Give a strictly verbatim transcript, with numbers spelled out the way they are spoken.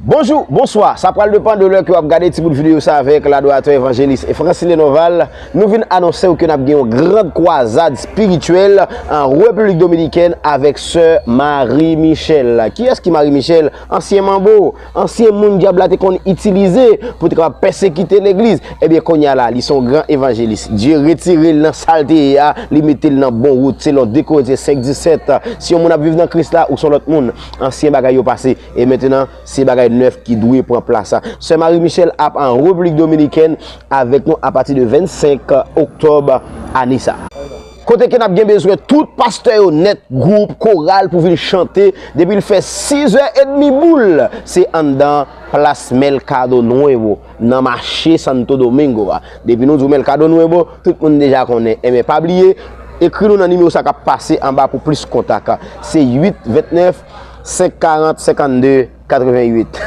Bonjou, bonswa. Sa pral depann de lè ke w ap gade ti bout videyo sa avèk ladoratè evanjelis Francilé Norval. Nou vin anonse w ke n ap gen yon gran kwazad espirityèl an Repiblik Dominikèn avèk sè Marie Michel. Kiyès ki Marie Michel? Ansyen manbo, ansyen moun dyab la te konn itilize pou te kapab pèsekite legliz. Ebyen, kounye a la, li se yon gran evanjelis. Dye retire l nan sa l te ye a, li mete l nan bon wout, selon de Korentyen senk disèt. Si yon moun ap viv nan Kris la, ou se yon lòt moun. Ansyen bagay yo pase, e mentnan, se bagay nèf ki dwe pran plas. Sè Marie Michel ap an Repiblik Dominikèn avèk nou apati de vennsenk oktòb ane sa. Kote ke n ap gen bezwen tout pastè yo nèt, gwoup, koral pou vin chante. Depi l fè sizè edmi boul, se anndan Plas Mercado Nuevo, nan mache Santo Domingo a. Depi nou di w Mercado Nuevo, tout moun deja konnen. Enben, pa bliye, ekri nou nan nimewo sa k ap pase anba pou plis kontak. Se uit vennèf, senk karant, senkannde, katrevenn uit.